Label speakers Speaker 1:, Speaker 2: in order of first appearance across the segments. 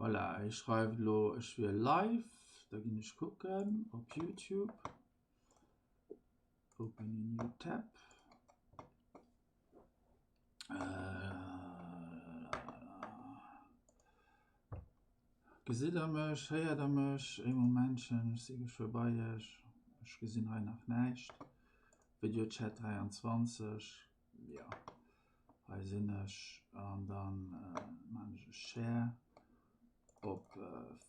Speaker 1: Voilà, hie schreift elo, ech wier live. Da ginn ech kucken op Youtube. Open a new tab. Gesitt der mech? Héiert der mech? Ee Momentchen, ech si geschwë bei iech. Ech gesinn hei nach näischt. Videochat 23, jo, hei sinn ech. An dann maan ech e Share op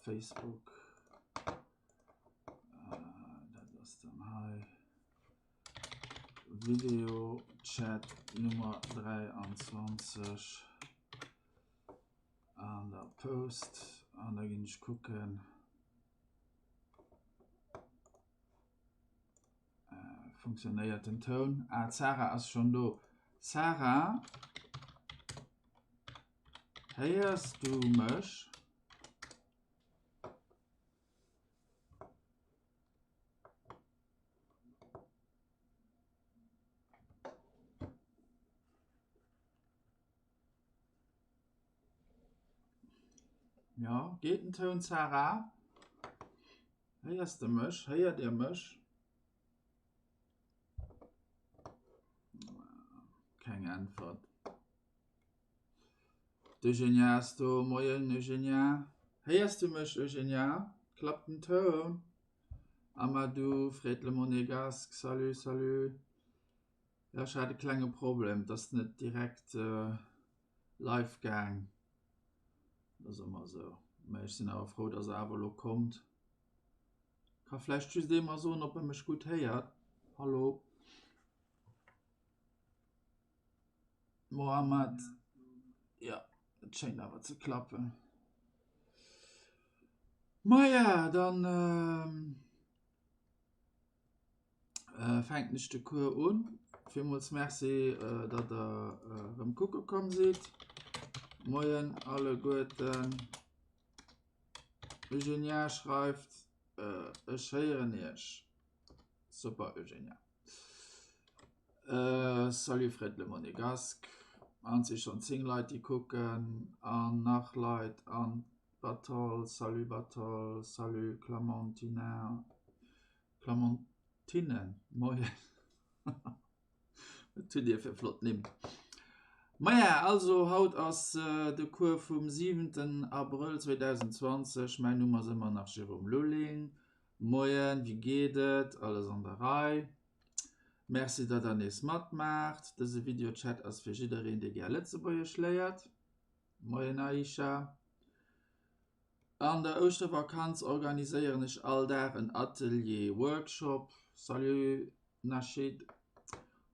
Speaker 1: Facebook. Dat ass dann hei. Videochat Nummer 23 an der Post an da ginn ech kucken. Äh, funktionéiert den Toun? Ah, d'Sarah ass schon do. Sarah, héiers du mech? Ja, geet den Toun, Sarah? Héiers de mech? Héiert Dir mech? Keng Äntwert. D'Eugenia ass do. Moien Eugenia. Héiers du mech Eugenia? Klappt den Toun? Amadou, freet le Monégasque, Salut, salut. Jo, ech hat e klenge Problem, et ass net direkt live gaang. Dat ass ëmmer esou. Mä ech sinn awer frou, dass e awer elo kommt. Ka vläicht just ee mer soen, ob e mech gutt héiert. Hallo? Mohammed, jo, et schéngt awer ze klappen. Maja, dann fänken ech de Cours un. Villmools Merci, datt der erëm kucke komm sidd. Moien alleguerten. Eugenia schreift, ech héieren iech. Super Eugenia. Salut Fred le Monégasque. An et si schonn 10 Leit déi kucken an nach Leit an Batol, salut Batol, salut Clementine, Clementine, moien. Wat hutt Dir fir flott Nimm? Maja, also haut ass de Cours vum siwenten Abrëll 2020. Mäin Numm ass ëmmer nach Jérôme Lulling. Moien, wéi geet et? Alles an der Rei? Merci, datt der nees matmaacht. Dëse Videochat ass fir jiddereen, dee gär Lëtzebuergesch léiert. Moien Aisha. An der Ouschtervakanz organiséieren ech all Dag en Atelier, Workshop. Salut Nachid.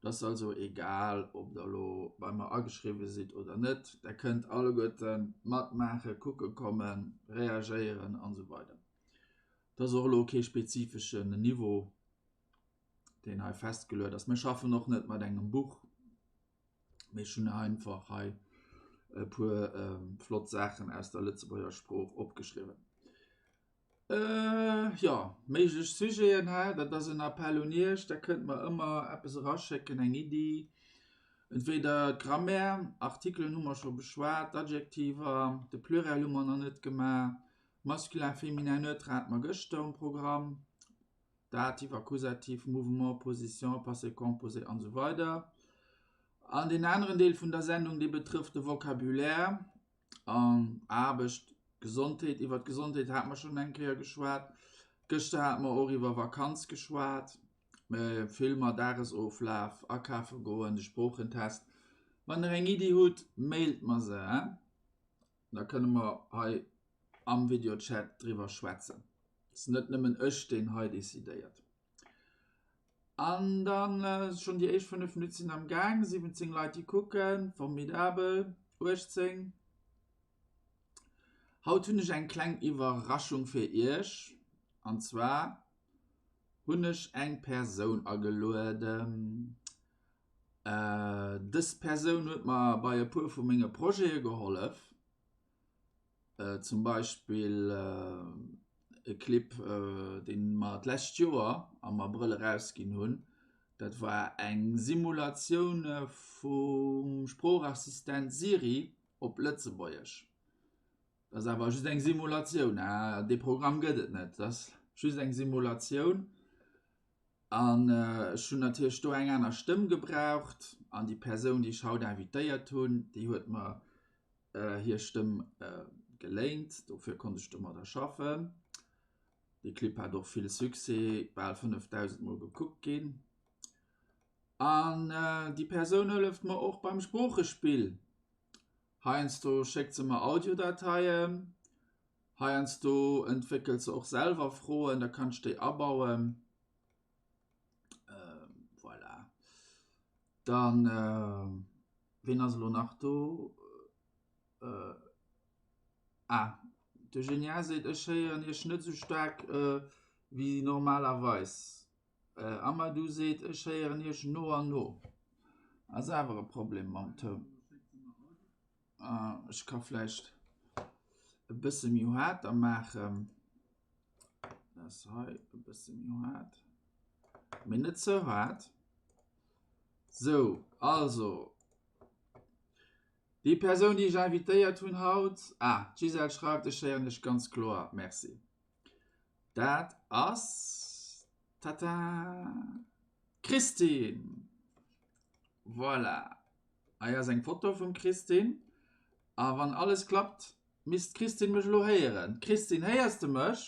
Speaker 1: Et ass also egal, ob der elo bei mer ageschriwwe sidd oder net, der kënnt alleguerte matmaachen, kucke kommen, reagéieren an esou weider. Et ass och elo kee spezifeschen Niveau, deen hei festgeluet ass. Mir schaffen och net mat engem Buch, mee ech hunn einfach hei e puer flott Saachen aus der Lëtzebuerger Sprooch opgeschriwwen. Jo, méiglech Sujeten, hä, dat ass en Appell un Iech, der kënnt mer ëmmer eppes eraschécken, eng Iddi, entweder d'Grammaire, Artikelen hu mer scho beschwat, d'Adjektiver, de Pluriel hu mer nach net gemaach, Masculin, Féminin, Neutre hate mer gëschter um Programm, Dativ, Akkusativ, Mouvement, Position, Passé composé an esou weider. An deen aneren Deel vun der Sendung, dee betrëfft de Vocabulaire an Aarbecht, Gesondheet. Iwwer d'Gesondheet hate mer schonn eng Kéier geschwat. Gëschter hate mer och iwwer Vakanz geschwat, Filmer, Dagesoflaf, akafe goen, de Sproochentest. Wann der eng Iddi hutt, mailt mer se. Da kënne mer hei am Videochat driwwer schwätzen. Et ass net nëmmen ech, deen hei decidéiert. An dann schonn déi éischt 5 Minutt sinn am Gaang, 17 Leit déi kucken, formidabel, 18. Haut hunn ech eng kleng Iwwerraschung fir iech, an zwar hunn ech eng Persoun agelueden. Dës Persoun huet mer bei e puer vu menge Projete gehollef, zum Beispill e Clip, dee mer d'lescht Joer am Abrëll erausginn hunn. Dat war eng Simulatioun vum Sproochassistent Siri op Lëtzebuergesch. Dat ass awer just eng Simulatioun, dee Programm gëtt et net, dat ass just eng Simulatioun. An ech hunn natierlech do eng aner Stëmm gebraucht an déi Persoun, déi ech haut invitéiert hunn, déi huet mer hir Stëmm geléint, dofir konnt ech domadder schaffen. Dee Clip hat och vill Succès, bal 5.000 Mol gekuckt ginn. An déi Persoun hëlleft mer och beim Sproochespill. Heiansdo schéckt se mer Audiodateien, heiansdo entwéckelt se och selwer Froen, da kann ech déi abauen. Voilà. Dann, ween ass elo nach do? Ah, de Genial seet, ech héieren iech net esou staark wéi normalerweis. Amadou seet, ech héieren iech no an no. Ass awer e Problem mam Toun. Ech ka vläicht e bësse méi haart da maachen. Dat ass hei e bësse méi haart. Mee net ze haart. Sou, also. Déi Persoun, déi ech invitéiert hunn haut, ah, d'Gisèle schreift, ech héieren dech ganz kloer, merci. Dat ass, tata, d'Christine! Voilà, hei ass eng Foto vum Christine. A wann alles klappt, misst d'Christine mech elo héieren. Christine, héiers de mech?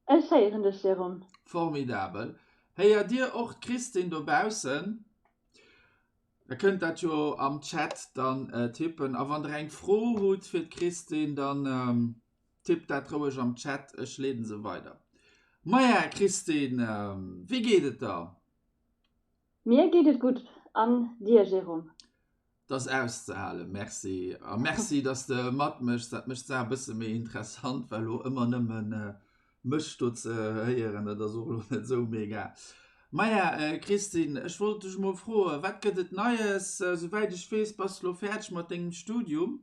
Speaker 2: Ech héieren dech, Jérôme.
Speaker 1: Formidabel. Héiert Dir och d'Christine dobaussen? Der kënnt dat jo am Chat dann tippen. A wann der eng Fro hutt fir d'Christine, dann tippt dat roueg am Chat, ech leeden se weider. Maja Christine, wéi geet et der?
Speaker 2: Mir geet et gutt, an dir Jérôme?
Speaker 1: 't ass auszehalen, merci. A merci, dass de matméchs, dat mécht d'Saach e bësse méi interessant, well elo ëmmer nëmmen mech do ze héieren, dat ass och elo net esou mega. Maja Christine, ech wollt dech mol froen, wat gëtt et Neies? Souwäit ech weess, bass de lo fäerdeg mat dengem Studium?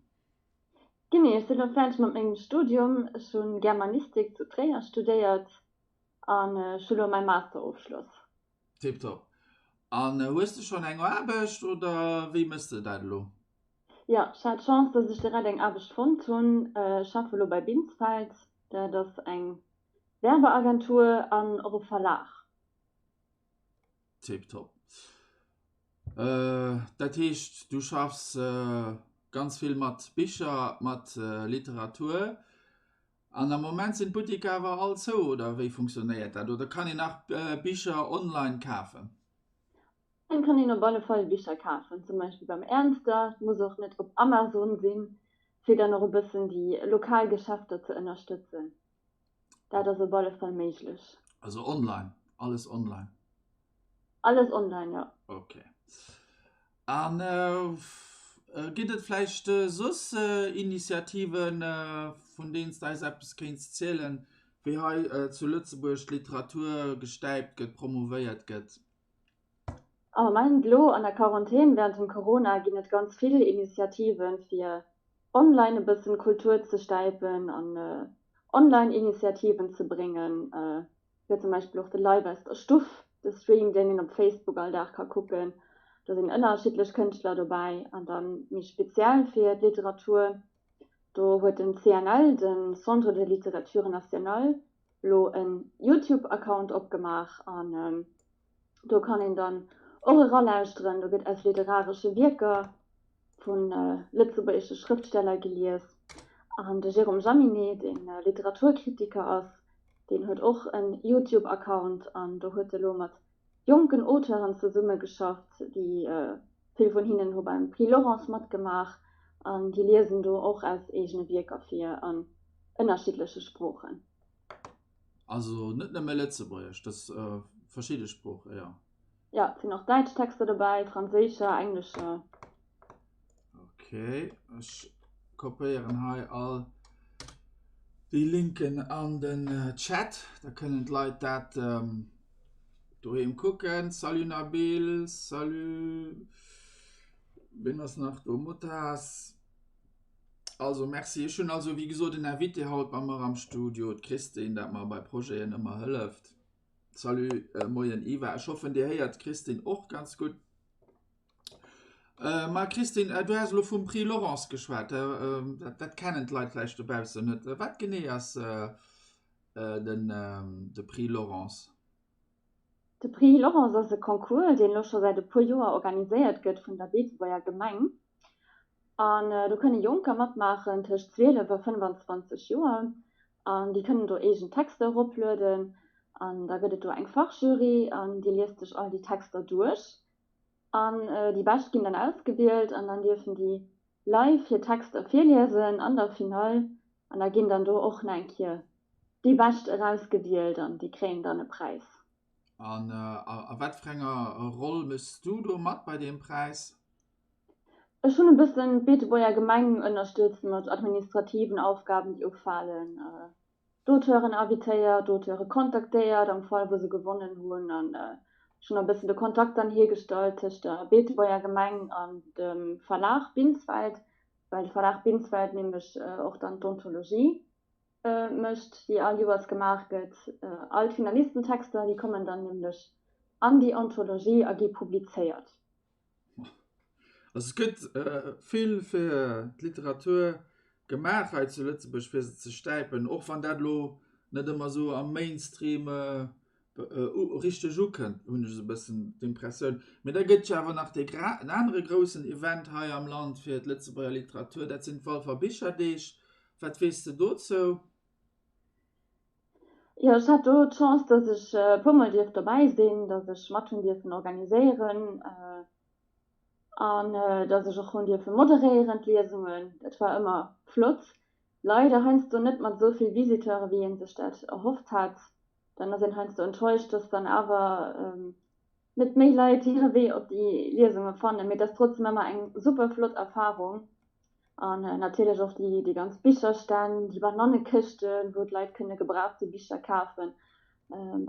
Speaker 2: Genee, ech sinn elo fäerdeg mat mengem Studium. Ech hu Germanistik zu Tréier studéiert an ech hu lo mäi Masterofschloss.
Speaker 1: Tiptop. An hues de schonn eng Aarbecht oder wéi méchs de dat elo?
Speaker 2: Jo, ech hat d'Chance, dass ech direkt eng Aarbecht fonnt hunn. Ech schaffe lo bei Binsfeld, dat ass eng Werbeagentur an och e Verlag.
Speaker 1: Tiptop. Dat heescht, du schaffs ganz vill mat Bicher, mat Literatur. An am Moment sinn d'Buttiker awer all zou, oder wéi funktionéiert dat? Oder kann een nach Bicher online kafen?
Speaker 2: Online kann een op alle Fall Bicher kafen, zum Beispill beim Ernster. Et muss och net op Amazon sinn, fir dann och e bëssen déi lokal Geschäfter ze ënnerstëtzen. Dat ass op alle Fall méiglech.
Speaker 1: Also online, alles online?
Speaker 2: Alles online, jo.
Speaker 1: Ok. An ginn et vläicht soss Initiativen, vun deenen s de eis eppes kéints zielen, wéi hei zu Lëtzebuerg d'Literatur gestäipt gëtt, promouvéiert gëtt?
Speaker 2: Am Moment elo an der Quarantän während dem Corona ginn et ganz vill Initiativen fir online e bëssen Kultur ze stäipen an online Initiativen ze bréngen. Et gëtt zum Beispill och de Live aus der Stuff, de Stream deen een op Facebook all Dag ka kucken. Do sinn ënnerschiddlech Kënschtler dobäi an dann méi speziell fir d'Literatur, do huet den CNL, de Centre de littérature nationale, elo en Youtube Account opgemaach an do kann een dann och eralauschteren. Do gëtt aus literaresche Wierker vu lëtzebuergesche Schrëftsteller gelies. An de Jérôme Jaminet, dee Literaturkritiker ass, deen huet och en Youtube Account an do huet e lo mat jonken Auteuren zesummegeschafft, déi vill vun hinnen hu beim Prix Laurence matgemaach an déi liesen do och aus eegene Wierker vir an ënnerschiddleche Sproochen.
Speaker 1: Also net nëmme Lëtzebuergesch, dat ass verschidde Sproochen, jo.
Speaker 2: Jo, et sinn och däitsch Texter dobäi, franséischer, englescher.
Speaker 1: Ok, ech kopéieren hei all déi Linken an den Chat, da kënnen d'Leit dat doheem kucken. Salut Nabil, salut, wien ass nach do? Motaz. Also merci. Ech hunn also wéi gesot en Invité haut bei mer am Studio, d'Christine, dat mer bei Projeten ëmmer hëlleft. Salut, äh, moien Iva. Ech hoffen, Dir héiert d'Christine och ganz gutt. Ma Christine, du has elo vum Prix Laurence geschwat. Dat kennen d'Leit vläicht dobaussen net. Wat genee ass den de Prix Laurence?
Speaker 2: De Prix Laurence ass e Concours, deen elo scho säit e puer Joer organiséiert gëtt vun der Beetebuerger Gemeng. An do kënne Jonker matmaachen tëscht 12 a 25 Joer. An déi kënnen do eegen Texter eroplueden. An da gëtt et do eng Fachjury an déi liest sech all déi Texter duerch. An déi Bescht ginn dann ausgewielt an dann dierfen déi live hir Texter virliesen an der Finall. An da ginn dann do och nach eng Kier déi Bescht erausgewielt an déi kréien dann e Präis.
Speaker 1: An a wat fir enger Roll méchs du do mat bei deem Präis?
Speaker 2: Ech hunn e bëssen d'Beetebuerger Gemeng ënnerstëtzt mat administrativen Aufgaben, déi ufalen, d'Auteuren invitéiert, d'Auteure kontaktéiert am Fall wou se gewonnen hunn an ech hunn e bëssen de Kontakt dann hiergestallt tëscht der Beetebuerger Gemeng an dem Verlag Binsfeld, well de Verlag Binsfeld nämlech och dann d'Anthologie mécht, déi all Joers gemaach gëtt. All d'Finalistentexter, déi kommen dann nämlech an déi Anthologie a gi publizéiert.
Speaker 1: Also et gëtt vill fir d'Literatur gemaach hei zu Lëtzebuerg, fir se ze stäipen, och wann dat elo net ëmmer esou am Mainstream richteg ukënnt, hunn ech esou e bëssen d'Impressioun. Mee da gëtt jo awer nach dee anere groussen Event hei am Land fir d'Lëtzebuerger Literatur, dat sinn d'Walfer Bicherdeeg. Wat weess de dozou?
Speaker 2: Jo, ech hat do d'Chance, dass ech e puermol dierft dobäi sinn, dass ech mat hunn dierfen organiséieren an dass ech och hunn dierfe moderéieren d'Liesungen. Dat war ëmmer flott. Leider heiansdo net mat esou vill Visiteure wéi ee sech dat erhofft hat. Dann ass een heiansdo enttäuscht, dass dann awer net méi Leit hire Wee op déi Liesunge fannen, mee et ass trotzdem ëmmer eng super flott Erfarung an natierlech och déi déi ganz Bicherstänn, déi Banannekëschten, wou d'Leit kënne gebrauchte Bicher kafen,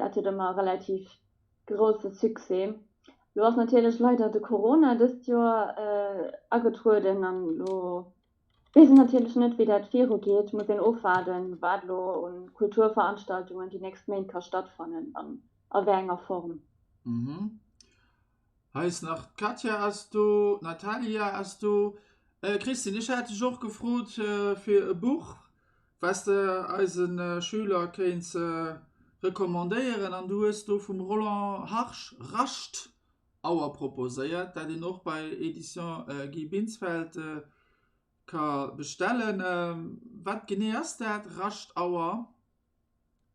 Speaker 2: dat huet ëmmer relativ grousse Succès. Lo ass natierlech leider de Corona dëst Joer agetrueden an elo weess een natierlech net, wéi dat viru geet, muss een ofwaarden, wat elo un Kulturveranstaltungen déi nächst Méint ka stattfannen an a wéi enger Form.
Speaker 1: Mhm. Hei ass nach d'Katja ass do, d'Natalia ass do. Christine, ech hat dech och gefrot fir e Buch, wat s de eise Schüler kéints recommandéieren an du hues do vum Roland Harsch Rascht Auer proposéiert, dat een och bei Editions Guy Binsfeld ka bestellen. Wat genee ass dat, Rascht Auer?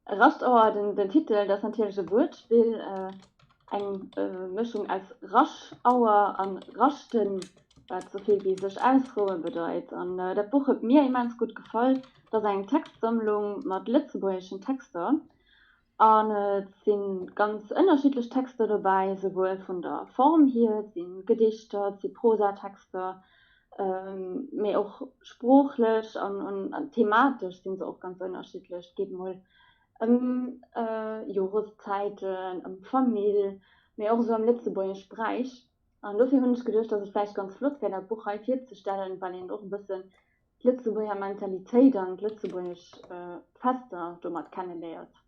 Speaker 2: Raschtauer, den Titel, dat ass natierlech e Wuertspill, eng Mëschung aus Raschauer an Raschten, wat sou vill wéi sech ausroue bedeit. An dat Buch huet mir immens gutt gefall. Et ass eng Textsammlung mat lëtzebuergeschen Texter an et si ganz ënnerschiddlech Texter dobäi, souwuel vun der Form hier, et si Gedichter, et si Prosatexter, Mee och sproochlech an thematesch si se och ganz ënnerschiddlech. Et geet mol ëm Joreszäiten, ëm d'Famill, mee och esou ëm lëtzebuergesch Bräich. An dofir hunn ech geduecht, datt et vläicht ganz flott wär, dat Buch hei virzestellen, well een och e bëssen d'Lëtzebuerger Mentalitéit an d'lëtzebuergesch Fester domat kenneléiert.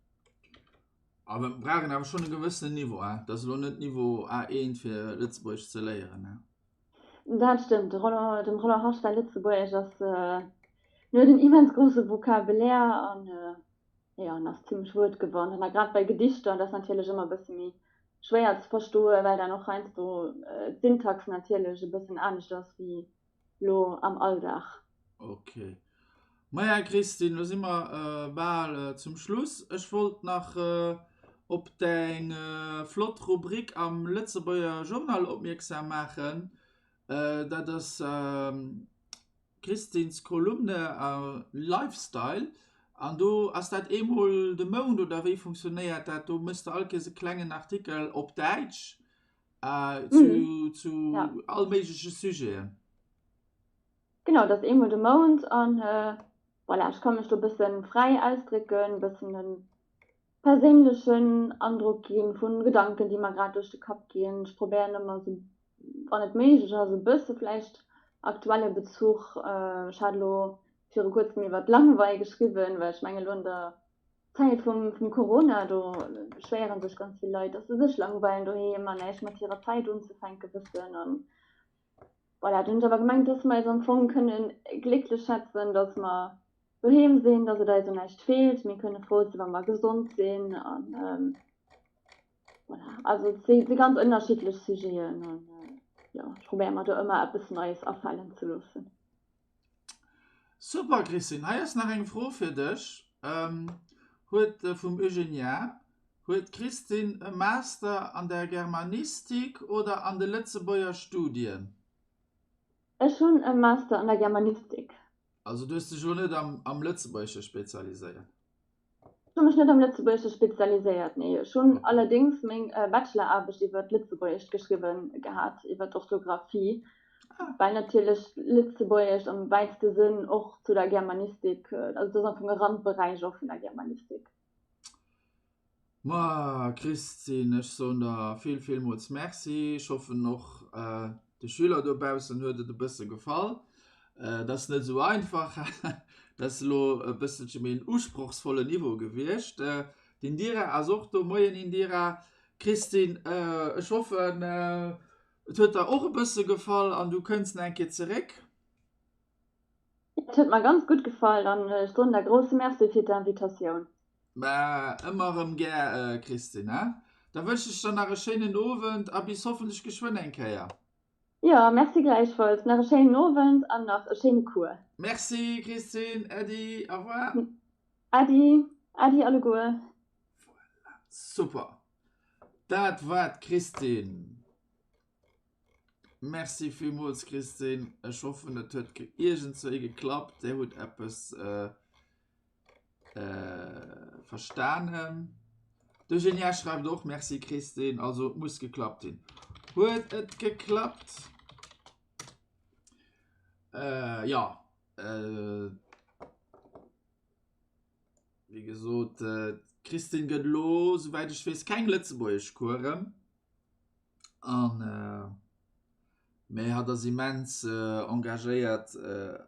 Speaker 1: Awer mir brauchen awer schonn e gewëssenen Niveau, hein? Dat ass elo net Niveau A1 fir Lëtzebuergesch ze léieren, hein?
Speaker 2: Dat stëmmt. De Roland, dem Roland Harsch säi Lëtzebuergesch ass, en huet en immens grousse Vocabulaire an, jo, en ass zimmlech wuertgewannt. An da grad bei Gedichter, dat ass natierlech ëmmer e bësse méi schwéier ze verstoen, well dann och heiansdo d'Syntax natierlech e bëssen anescht ass wéi lo am Alldag.
Speaker 1: Ok. Maja Christine, lo si mer bal zum Schluss. Ech wollt nach op deng flott Rubrik am Lëtzebuerger Journal opmierksam maachen. Dat ass Christines Kolumne Lifestyle. An do ass dat eemol de Mount oder wéi funktionéiert dat? Do méchs de all Kéiers e klengen Artikel op Däitsch. Äh, zu, mhm. zu ja. all méigleche Sujeten.
Speaker 2: Genau, dat ass eemol de Mount an äh, voilà, ech kann mech do e bëssen fräi ausdrécken, bëssen en perséinlechen Androck ginn vun Gedanken, déi mer grad duerch de Kapp ginn. Ech probéieren ëmmer esou, wann et méiglech ass, e bësse vläicht aktuelle Bezuch. Äh, ech hat elo viru kuerzem iwwer d'Langeweil geschriwwen, well ech menge lo an der Zäit vum, vum Corona, do beschwéiere sech ganz vill Leit, dass se sech langweilen doheem an näischt mat hirer Zäit unzefänke wëssen. An. Voilà, do hunn ech awer gemengt, dass mer eis am Fong kënne glécklech schätzen, dass mer doheem sinn, dass et eis un näischt feelt. Mir kënne frou sinn, wa mer gesond sinn an voilà. Also et si ganz ënnerschiddlech Sujeten an jo, ech probéiere mer do ëmmer eppes Neies afalen ze loossen.
Speaker 1: Super Christine, hei ass nach eng Fro fir dech, huet vum Eugenia, Huet d'Christine e Master an der Germanistik oder an de Lëtzebuerger Studien?
Speaker 2: Ech hunn e Master an der Germanistik.
Speaker 1: Also du hues dech elo net am Lëtzebuergesche spezialiséiert?
Speaker 2: Ech hu mech net am Lëtzebuergesche spezialiséiert, nee. Ech hunn allerdéngs meng Bacheloraarbecht iwwer d'Lëtzebuergescht geschriwwen gehat, iwwer d'Orthografie, well natierlech d'Lëtzebuergescht am wäitste Sënn och zu der Germanistik, also et ass am Fong e Randberäich och vun der Germanistik.
Speaker 1: Ma Christine, ech soen der vill villmools Merci. Ech hoffen och de Schüler dobaussen huet et e bësse gefall. Et ass net esou einfach, dat ass elo e bësselche méi en usprochsvollen Niveau gewiescht. D'Indira ass och do. Moien Indira. Christine, ech hoffen et huet der och e bësse gefall an du kënns nach eng Kéier zeréck.
Speaker 2: Et huet mer ganz gutt gefall an ech soen der grousse Merci fir d'Invitatioun.
Speaker 1: Mä ëmmer erëm gär, Christine. Da wënschen ech der nach e schéinen Owend a bis hoffentlech geschwënn eng Kéier.
Speaker 2: Jo, Merci gläichfalls. Nach e schéinen Owend an nach e schéine Cours.
Speaker 1: Merci Christine, Äddi, au revoir.
Speaker 2: Äddi, Äddi alleguer.
Speaker 1: Voilà, super. Dat war d'Christine. Merci villmools Christine. Ech hoffen et huet iergendzwéi geklappt. Dir hutt eppes äh, äh, verstanen. D'Eugenia schreift och Merci Christine, also et muss geklappt hunn. Huet et geklappt? Äh, ja. Äh, wéi gesot, äh, d'Christine gëtt elo, souwäit ech weess, keng Lëtzebuergeschcoursen. An mä hatt ass immens engagéiert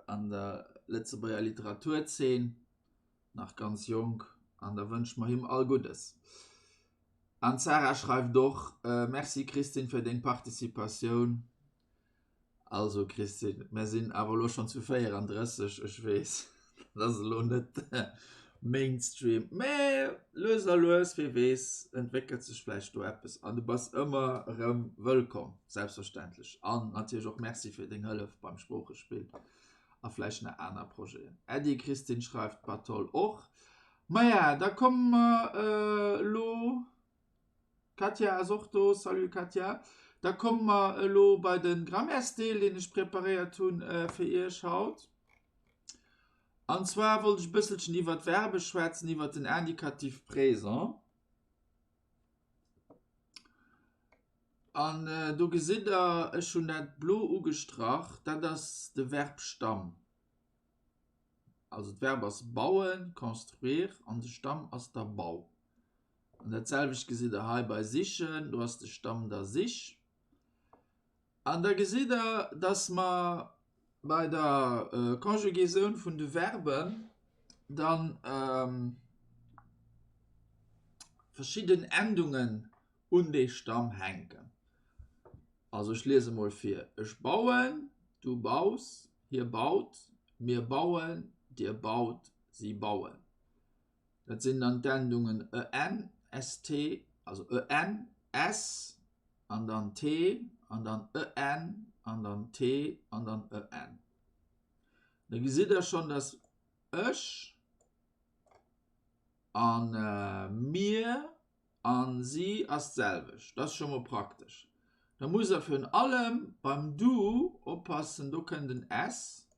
Speaker 1: an der Lëtzebuerger Literaturzeen, nach ganz jonk, an da wënsche mer him all Guddes. An d'Sarah schreift och, Merci Christine fir deng Participatioun. Also Christine, mär sinn awer elo schonn zu 34, ech weess, dat ass elo net Mainstream, mä lues a lues, wie weess, entwéckelt sech vläicht do eppes an du bass ëmmer erëm wëllkomm, selbstverständlech. An natierlech och Merci fir deng Hëllef beim Sproochespill a vläicht nach aner Projeten. Äddi Christine, schreift d'Batol och. Maja, da komme mer elo D'Katja ass och do. Salut Katja. Da komme mer elo bei de Grammaires-Deel, deen ech preparéiert hunn fir iech haut. An zwar wollt ech e bësselchen iwwer d'Verbe schwätzen, iwwer den Indicatif présent. An do gesitt der, ech hunn dat blo ugestrach, dat ass de Verbstamm. Also d'Verb ass bauen, construire, an de Stamm ass da Bau. An dat selwecht gesitt der hei bei sichen, do ass de Stamm da sich. An da gesitt der, dass mer bei der Conjugaison vun de Verben dann verschidden Endungen un dee Stamm hänken. Also ech liese mol vir, Ech bauen, du baus, hie baut, mir bauen, dir baut, si bauen. Dat sinn dann d'Endungen en, st, also en, s an dann t an dann en an dann t an dann en. Da gesitt Der schonn, dass ech a mir an si ass d'selwecht. Dat ass scho mol praktesch. Da musst der virun allem beim du oppassen, do kënnt en s,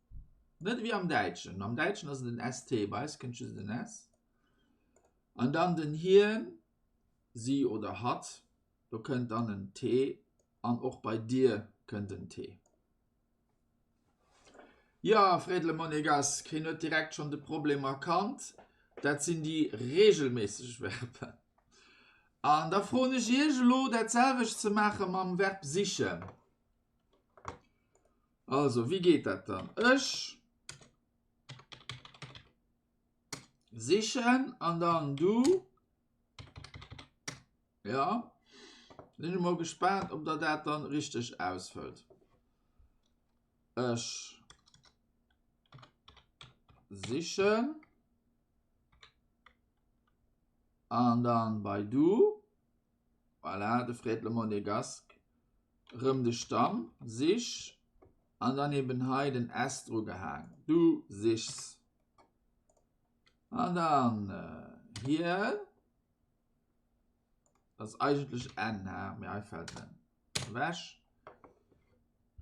Speaker 1: net ewéi am Däitschen. Am Däitschen ass et en st, bei eis kënnt just en s. An dann den hien, si oder hatt, do kënnt dann en t an och bei dir kënnt en t. Jo, Frédle Monégasque, hien huet direkt schonn de Problem erkannt, dat sinn déi reegelméisseg Verben. An da froen ech Iech elo, dat selwecht ze maache mam Verb sichen. Also, wéi geet dat dann? Ech sichen an dann du. Ja, sinn ech mol gespaant, ob der dat dann richteg ausfëllt. Ech sichen. An dann bei du, voilà, de Fred le Monégasque, rëm de Stamm, sich, an dann eben hei den s dru gehaang, du sichs. An dann hien, dat ass eigentlech n, he, mee hei fält en ewech,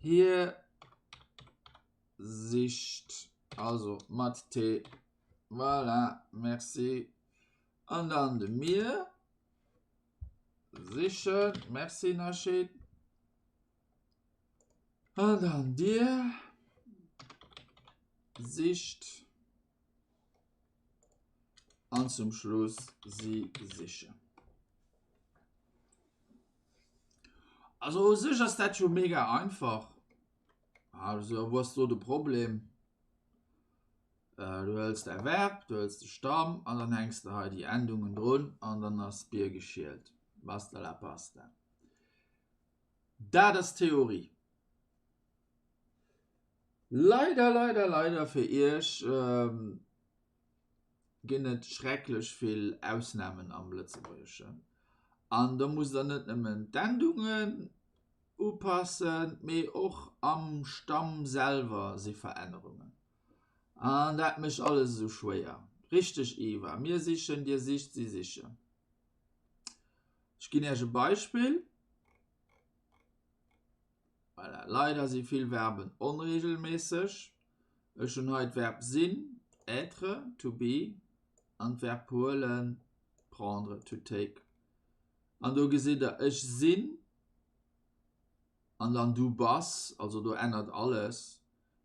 Speaker 1: hie sicht, also mat t, voilà, merci. An dann de mir sichen, merci Nachid. An dann dir sicht an zum Schluss si sichen. Also u sech ass dat jo mega einfach. Also wou ass do de Problem? Du hëls däi Verb, du hëls de Stamm an dann hänks de hei déi Endungen drun an dann ass d'Bier geschielt. Basta la pasta. Dat ass Theorie. Leider, leider, leider fir Iech ginn et schrecklech vill Ausnamen am Lëtzebuergeschen. An do musst Der net nëmmen d'Endungen upassen, mee och am Stamm selwer si Verännerungen. An dat mécht alles esou schwéier. Richteg Eva, mir sichen, dir sicht, si sichen. Ech ginn Iech e Beispill. Voilà, leider si vill Verben onreegelméisseg. Ech hunn hei d'Verb sinn, être, to be, an d'Verb huelen, prendre, to take. An do gesitt Der, ech sinn an dann du bass, also do ännert alles.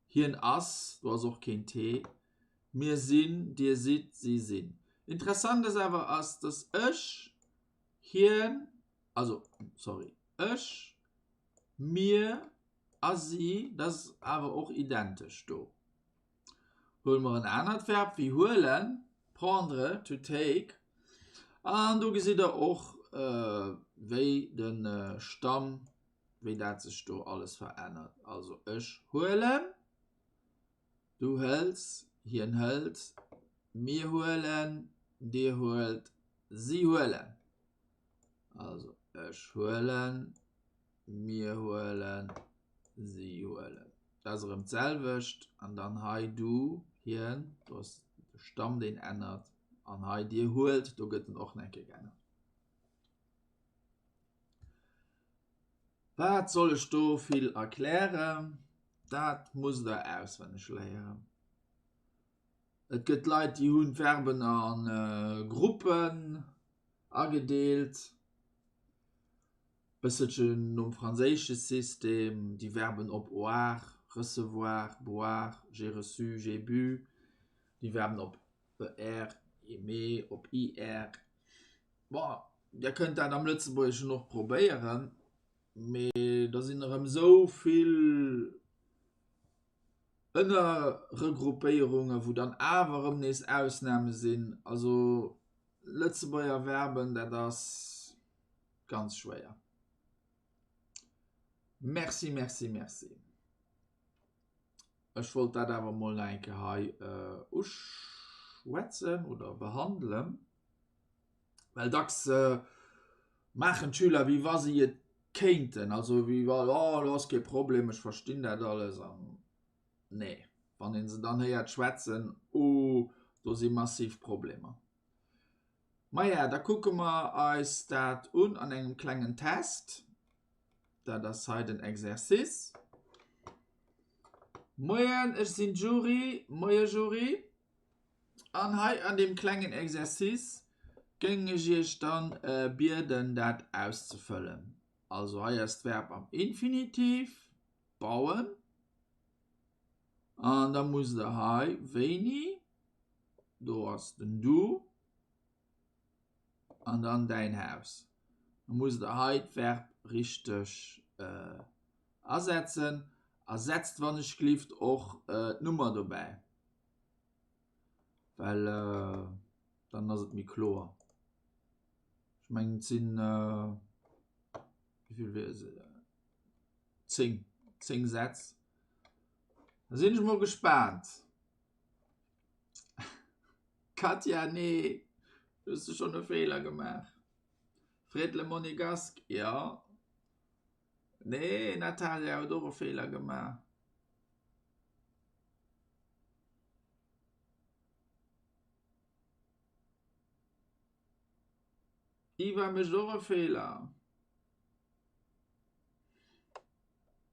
Speaker 1: Hien ass, do ass och keen t. Mir sinn, dir sidd, si sinn. Interessant ass awer ass, dass ech, hien, also sorry, ech, mir a si, dat ass awer och identesch do. Huele mer en anert Verb wéi huelen, prendre, to take, an do gesitt der och wéi de Stamm, wéi dat sech do alles verännert. Also ech huelen, du hëls, hien hëlt, mir huelen, dir huelt, si huelen. Also ech huelen, mir huelen, si huelen. Dat ass erëm d'selwecht. An dann hei du, hien, do ass de Stamm deen ännert. An hei dir huelt, do gëtt en och nach eng Kéier geännert. Wat soll ech do vill erklären? Dat musst der auswenneg léieren. Et gëtt Leit, déi hunn d'Verben a Gruppen agedeelt, bësselchen nom franséische System, déi Verben op oir, recevoir, boire, j'ai reçu, j'ai bu, déi Verben op er, aimer, op ir. Bon, Dir kënnt dat am Lëtzebuergeschen och probéieren, mee da sinn erëm esou vill Ënnerregruppéierungen, wou dann awer erëm nees Ausname sinn. Also Lëtzebuerger Verben, dat ass ganz schwéier. Merci, merci, merci. Ech wollt dat awer mol nach eng Kéier hei uschwätzen oder behandelen, well dacks maachen d'Schüler wéi wa si et kéinten, also wéi wa oh do ass kee Problem, ech verstinn dat alles an nee, wann ee se dann héiert schwätzen, oh do si massiv Problemer. Maja, da kucke mer eis dat un an engem klengen Test. Dat ass hei den Exercice. Moien, ech sinn d'Jury. Moie Jury. An hei an deem klengen Exercice géing ech iech dann bieden, dat auszefëllen. Also hei ass d'Verb am Infinitiv, bauen. An da musst der hei wéini, do ass den du, an dann däin Haus. Da musst der hei d'Verb richteg asetzen. A setzt wann ech glift och d'Nummer dobäi. Well dann ass et méi kloer. Ech mengen et sinn wéi vill wier se 10 10 Sätz. Da sinn ech mol gespaant. Katja, Nee, do hues de schonn e Feeler gemaach. Fred Le Monégasque, Jo. Nee, Natalia huet och e Feeler gemaach. Iva mécht och e Feeler.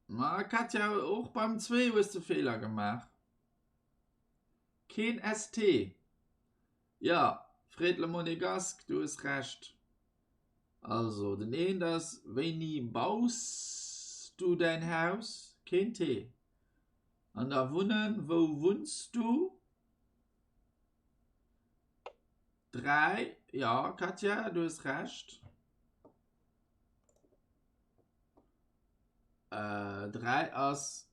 Speaker 1: Ma Katja, och beim 2 hues de Feeler gemaach. Keen ST. Jo, Fred Le Monégasque, du hues Recht. Also, den eent ass, Wéini baus du däin Haus? Keen T. An da wunnen, Wou wunns du? 3, Jo, Katja, du hues Recht. 3 ass,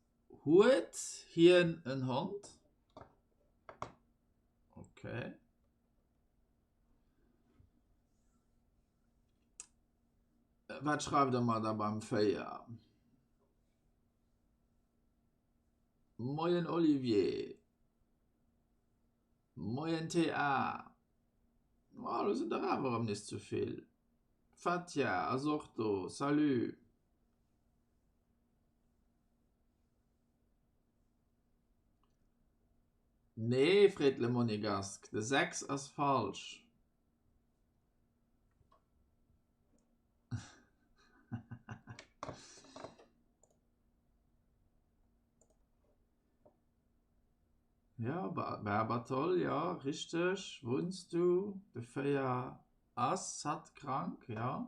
Speaker 1: Huet hien en Hond? Okay. Wat schreift der mer da beim 4? Moien Olivier. Moien TA. Oh, do sinn der awer erëm nees ze vill. Fatia ass och do. Salut. Nee, freet Le Monégasque, de 6 ass falsch. Jo, Barbertoll, jo, richteg. Wunns du? De 4 ass hatt krank, jo.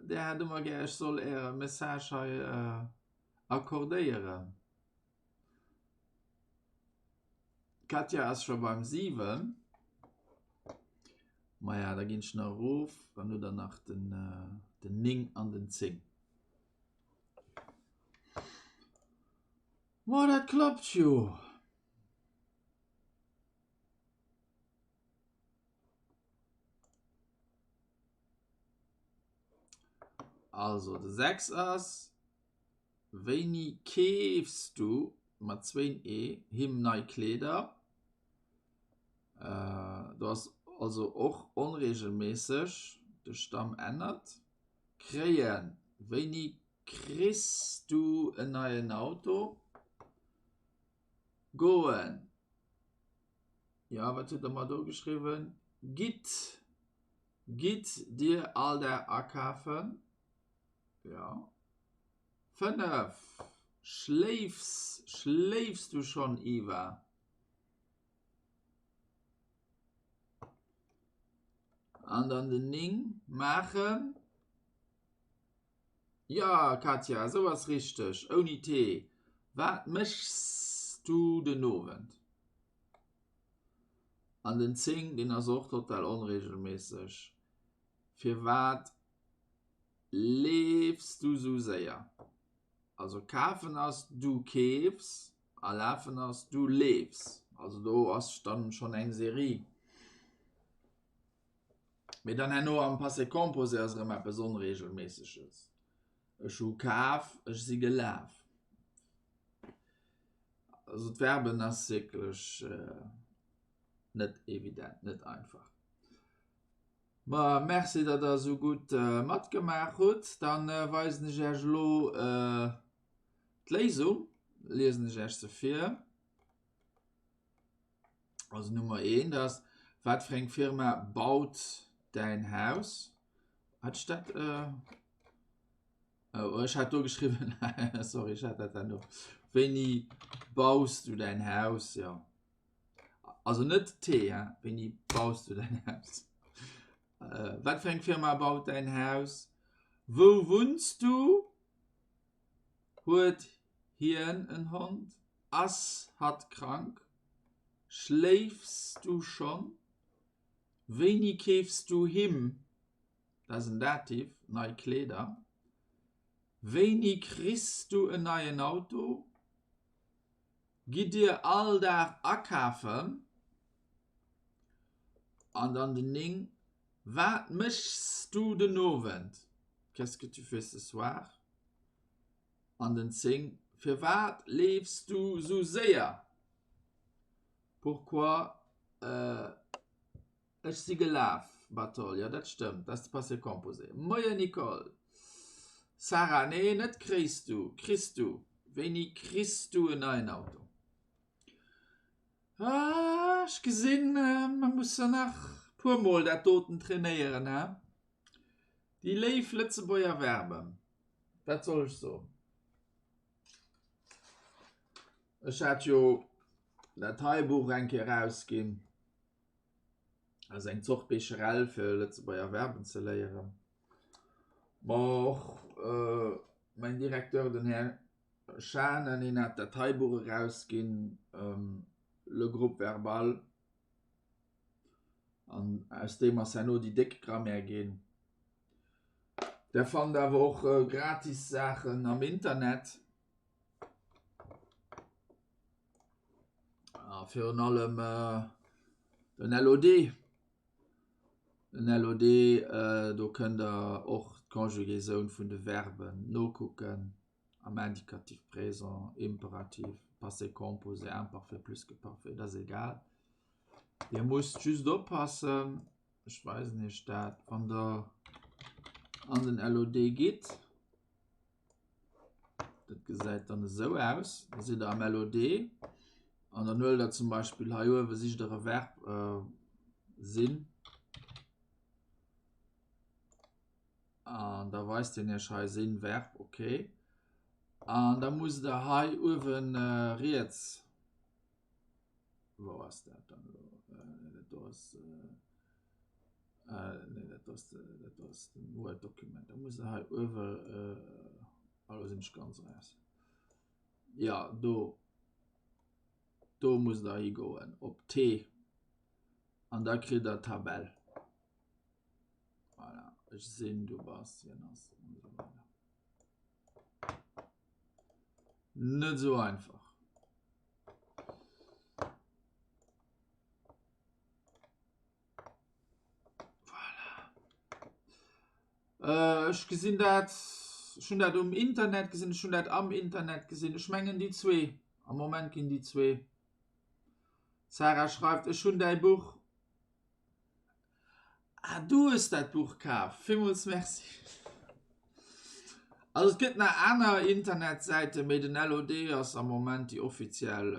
Speaker 1: Där hätt ëmmer gär, ech soll Äre Message hei accordéieren. D'Katja ass scho beim 7. Maja, da ginn ech nach erof, dann hutt Der nach den 9 an den 10. Ma dat klappt jo! Also de 6 ass, Wéini keefs du, mat zwéin e, him nei Kleeder? Do ass also och onreegelméisseg, de Stamm ännert. Kréien, Wéini kriss du en neien Auto? Goen, Jo, wat huet Der mer do geschriwwen? Gitt, Gitt Dir all Dag akafen? Jo. 5, Schléifs, Schléifs du schonn, Eva? An dann den 9, Maachen. Jo, Katja, esou ass richteg, ouni T. Wat méchs du den Owend? An den 10, deen ass och total onregelméisseg. Firwat leefs du sou séier? Also kafen ass du keefs a lafen ass du leefs. Also do ass dann schonn eng Serie. Mee dann herno am Passé composé ass erëm eppes Onreegelméisseges. Ech hu kaf, ech si gelaf. Also d'Verben ass wierklech net evident, net einfach. Ma Merci, datt der esou gutt matgemaach hutt. Dann weisen ech Iech elo d'Léisung, liesen ech Iech se vir. Also Nummer 1 ass, wat fir eng Firma baut däin Haus? Hat ech dat? Äh, oh, ech hat do geschriwwen, sorry, ech hat dat dann no. Wéini baus du däin Haus? Ja. Also net T, hè? Wéini baus du däin Haus? Äh, wat fir eng Firma baut däin Haus? Wou wunns du? Huet hien en Hond? Ass hatt krank? Schléifs du schonn? Wéini keefs du him, dat ass en Dativ, nei Kleeder? Wéini kriss du en neien Auto? Gitt dir all Dag akafen? An dann den 9, Wat méchs du den Owend? Qu'est-ce que tu fais ce soir? An den 10. Firwat leefs du sou séier? Pourquoi Ech si gelaf. Batol, Jo, dat stëmmt, dat ass de Passé composé. Moien Nicole. Sarah, Nee, net kréis du, kriss du. Wéini kriss du en neien Auto? Ah, ech gesinn, mer mussen nach puer mol dat doten trainéieren, he? Déi léif Lëtzebuerger Verben, wat soll ech soen? Ech hat jo dat hei Buch eng Kéier erausginn, ass eng Zort Becherel fir Lëtzebuerger Verben ze léieren. Ma och mäin Directeur, den Här Schanen, hien hat dat hei Buch erausginn, Le groupe verbal. An aus deem ass herno déi déck Grammaire ginn. Der fannt awer och gratis Saachen am Internet. A virun allem den LOD. Den LOD, do kënnt der och d'Conjugaison vun de Verben nokucken. am Indicatif présent, Imperativ, Passé composé, Imparfait, Plus-que-parfait, dat ass egal. Dir musst just oppassen, ech weisen iech dat, wann der an den LOD gitt, dat gesäit dann esou aus, da sidd der am LOD an dann huelt der zum Beispill hei uewe sicht der e Verb äh, sinn. An da weist den Iech hei sinn Verb, okay. An da musst der hei uewen äh, riets, wou ass dat dann elo? Äh, dat do ass, äh, äh, nee, dat ass, dat ass den Word-Dokument. Da musst der hei uewe, äh, elo sinn ech ganz raus. Ja, do, do musst der higoen op T an da kritt der d'Tabell. Voilà. Ech sinn, du bass, hien ass an esou weider. Net esou einfach. Voilà. Äh, ech gesinn dat, ech hunn dat um Internet gesinn, ech hunn dat am Internet gesinn. Ech mengen déi zwee. Am Moment ginn déi zwee. Sarah schreift, ech hunn däi Buch. Ah, du hues dat Buch kaf. Villmools Merci. Also et gëtt nach aner Internetsäiten, mee den LOD ass am Moment déi offiziell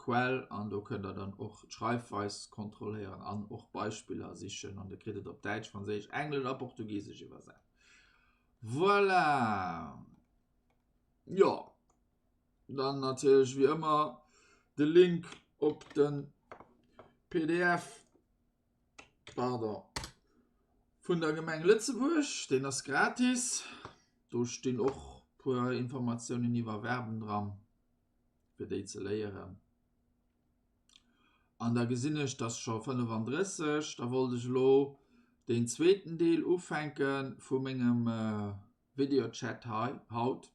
Speaker 1: Quell an do kënnt der dann och d'Schreifweis kontrolléieren an och Beispiller sichen an der kritt et op Däitsch, Franséisch, Englesch a Portugisesch iwwersat. Voilà. Jo, dann natierlech wéi ëmmer de Link op de PDF. Pardon, vun der Gemeng Lëtzebuerg, deen ass gratis. Do stinn och puer Informatiounen iwwer Verben dran, fir déi ze léieren. An da gesinn ech, dass scho 35, da wollt ech elo deen zweeten Deel ufänke vu mengem Videochat hei haut.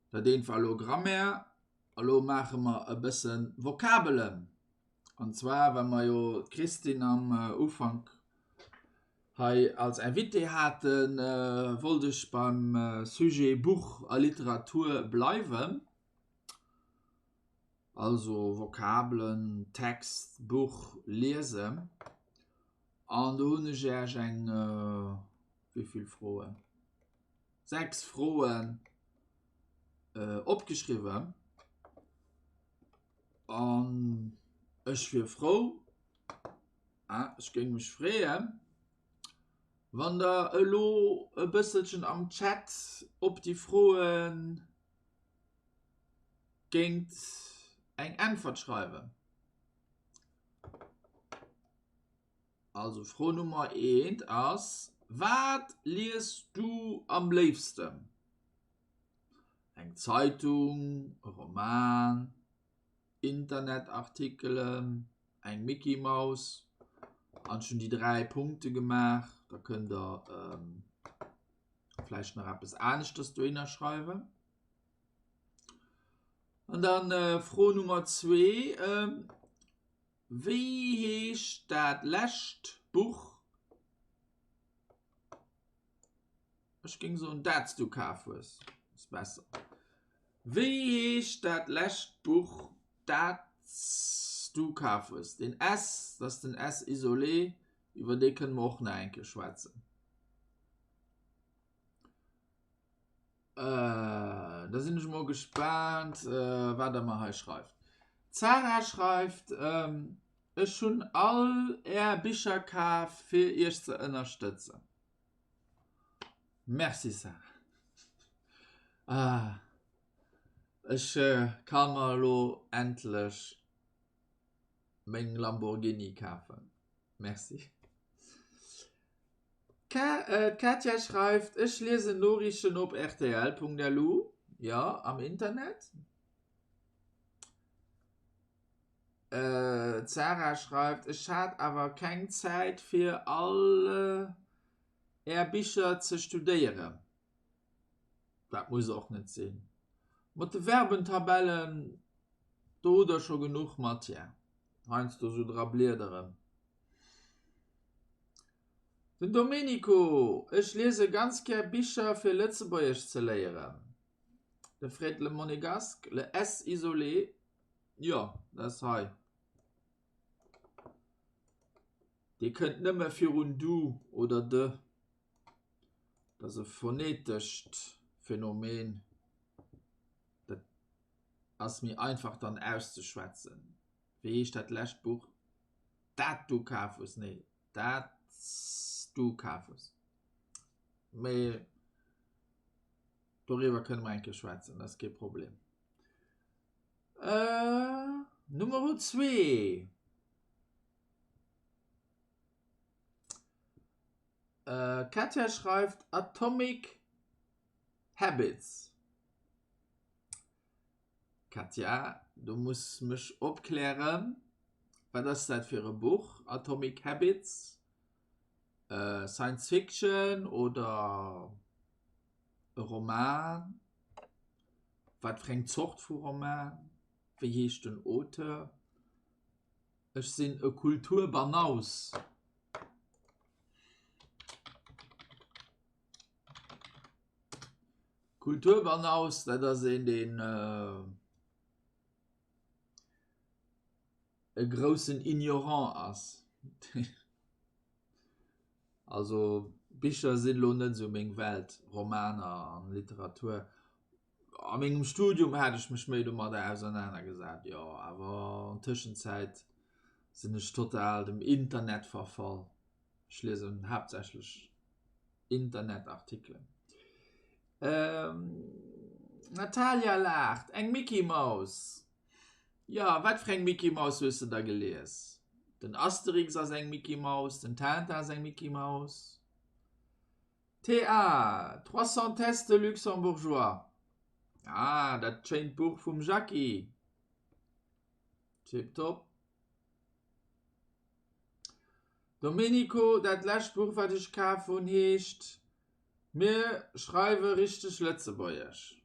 Speaker 1: Dat eent war elo Grammaire, a lo maache mer e bësse Vokabelen. An zwar, well mer jo d'Christine am Ufank hei als Invitée haten, wollt ech beim Sujet Buch a Literatur bleiwen. Also Vokabelen, Text, Buch, liesen. An do hunn ech Iech eng, wéi vill Froen? 6 Froen opgeschriwwen. An ech wier frou, ech géing mech freeën, wann der elo e bësselchen am Chat op déi Froe géingt eng Äntwert schreiwen. Also Fro Nummer eent ass, Wat liest du am léifsten? Eng Zeitung, e Roman, Internetartikelen, eng Mickey Maus? An ech hunn déi 3 Punkte gemaach, da kënnt der vläicht nach eppes aneschters dohinner schreiwen. An dann Fro Nummer zwee, Wéi heescht dat lescht Buch, ech géing soen dat s du kaf hues, ass besser. Wéi heescht dat lescht Buch, dat s du kaf hues? Den S, dat ass den S isolé, iwwer dee kënne mer och nach eng Kéier schwätzen. Da sinn ech mol gespaant, wat der mer hei schreift. D'Sarah schreift, Ech hunn all är Bicher kaf, fir iech ze ënnerstëtzen. Merci Sarah. Ah, ech ka mer elo endlech meng Lamborghini kafen. Merci. D'Katja schreift, Ech liesen Noriichten op rtl.lu, jo, am Internet. D'Sarah schreift, Ech hat awer keng Zäit fir all Är Bicher ze studéieren. Dat muss och net sinn. Mat de Verbentabellen, do hutt der scho genuch Matière. Heiansdo sou dra bliederen. Den Domenico, Ech liese ganz gär Bicher fir Lëtzebuergesch ze léieren. De Fred Le Monégasque, Le S isolé, jo, dat ass hei. Dee kënnt nëmme virun du oder de. Dat ass e phonetescht Phänomen. Dat ass méi einfach dann auszeschwätzen. Wéi heescht dat lescht Buch, dat du kaf hues? Nee, dat s du kaf hues. Mee doriwwer kënne mer eng Kéier schwätzen, dat ass kee Problem. Numero zwee. D'Katja schreift Atomic Habits. Katja, du muss mech opklären, wat ass dat fir e Buch, Atomic Habits? Science Fiction oder e Roman? Wat fir eng Zort vu Roman? Wéi heescht den Auteur? Ech sinn e Kulturbanaus. Kulturbanaus, dat ass een, deen e groussen Ignorant ass. Also Bicher sinn elo net esou meng Welt, Romaner an Literatur. A mengem Studium hat ech mech méi domadder ausernanergesat, jo, awer an Tëschenzäit sinn ech total dem Internet verfall. Ech liesen haaptsächlech Internetartikelen. D'Natalia laacht, Eng Mickey-Maus! Jo, wat fir eng Mickey-Maus hues de da gelies? Den Asterix ass eng Mickey-Maus, den Tintin ass eng Mickey-Maus. TA, 300 tests luxembourgeois. Ah, dat schéint Buch vum Jacky. Tiptop. Domenico, dat lescht Buch wat ech kaf hunn heescht Mir schreiwe richteg Lëtzebuergesch.